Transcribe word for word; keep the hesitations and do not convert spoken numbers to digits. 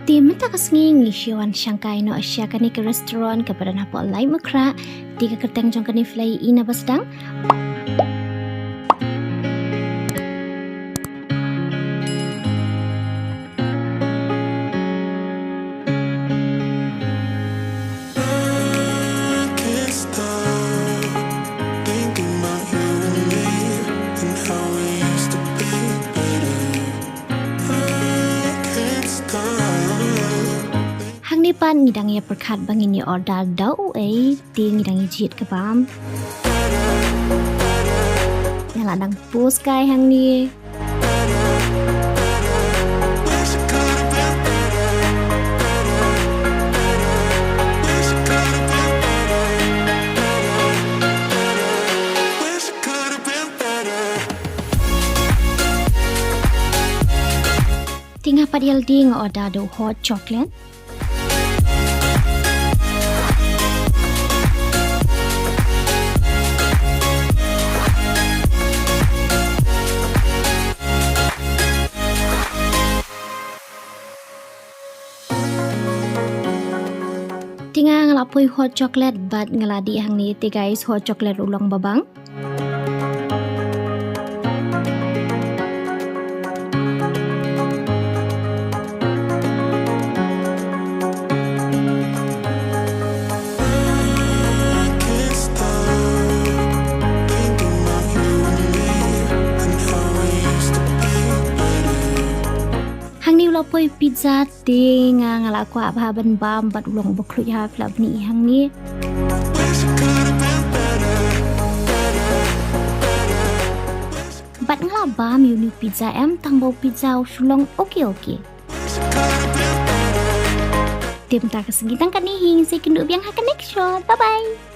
Te mynta ka sngi ngi shu wan shangkai noh sha kane ka restaurant kaba don hapoh Laitumkhrah. Te ka kyrteng jong kane phi la ïohi na ba sdang. Hangne pat ngi dang ïa pyrkhat ba ngin ïa order da uei, te ngi dang ïa jied ka bam. Nga la dang pus kai hangne. Te nga pat ïa lade nga order da u hot chocolate. Te nga, nga la poi hot chocolate bad nga la dih hangne. Te guys, hot chocolate u long babang. Hangne u la poi pizza. Te nga, nga la kwah bha ban bam bad u long uba khluit ha, phi lah ban ïohi hangne. Bad nga la bam ïa une u pizza, em tang ba u pizza u shu long okay okay. Te mynta ka sngi tang katne hi, ngin sa ïakynduh biang ha ka next shot. Bye bye.